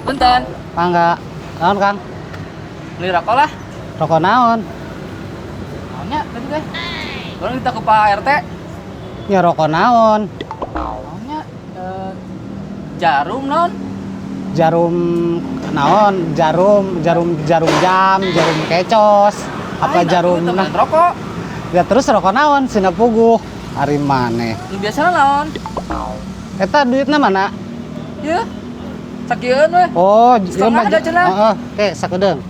Punten. Mangga. Naon, Kang? Beli rokok lah. Rokok naon? Naonnya tadi teh? Orang kita ke Pak RT. Ya rokok naon? Naonnya jarum naon? Jarum naon? Jarum, jarum, jarum jam, jarum kecos. Apa Lain atuh, jarum teu nah? rokok. Ya terus rokok naon? Sina puguh. Ari maneh. Nu biasana naon? Eta duitna mana? Ieu. Sakieu we. Oh, Setengah ada cenah. Heeh, oke, sakedeung.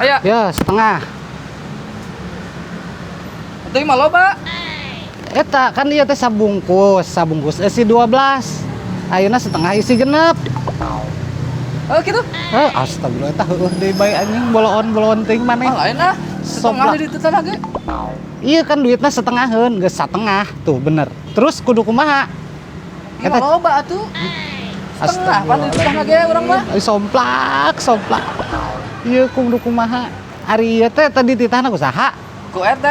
Aya, Ya, setengah. atuh mah loba. Eta kan ieu teh sabungkus, sabungkus isi 12. Ayeuna setengah isi genep. Oh gitu. Eh, astagfirullah eta heueuh deui bae anjing boloon-boloon teuing maneh. Ah lain ah. Setengah Soplak. di ditu tanah ge. Iya kan duitnya setengahan, geus satengah. Tuh bener. Terus kudu kumaha? Ieu mah loba atuh. Setengah pan di tanah ge urang mah. Ay, somplak, somplak. Iya kudu kumaha? Ari ieu teh tadi titahna ku saha? Ku RT.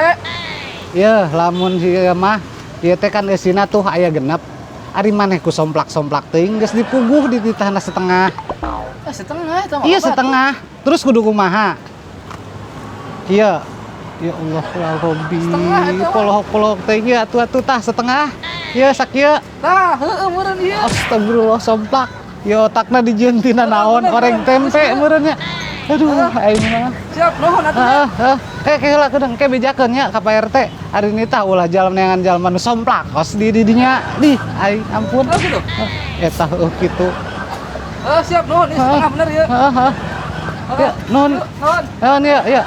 Iya, lamun ieu mah ieu teh kan eusina tuh aya genep. Ari maneh ku somplak-somplak teuing geus dipuguh di titahna setengah. Ah setengah eta mah. Iya loba atuh. setengah. Terus kudu kumaha? Iya. Ya Allah, ya Rabbi. Setengah eta mah. Polohok-polohok teuing ieu atuh atuh tah setengah. Iya sakieu. Tah, heueuh meureun ieu. Astagfirullah somplak. Ya otakna dijieun tina naon Bener, oreng bener. tempe meureun nya. Aduh, aing mah. Siap, nuhun atuh. Heeh, heeh. Eh, ke heula kedeung ke bejakeun nya ka Pak RT. Ari nita ulah jalan neangan jalma nu somplak kos di didinya. Dih, aing ampun. Oh gitu. Eta heueuh kitu. Oh siap, nuhun. Ieu setengah bener ieu. Heeh, heeh. Ya, nuhun. Yuk, nuhun. Nuhun ya, ya.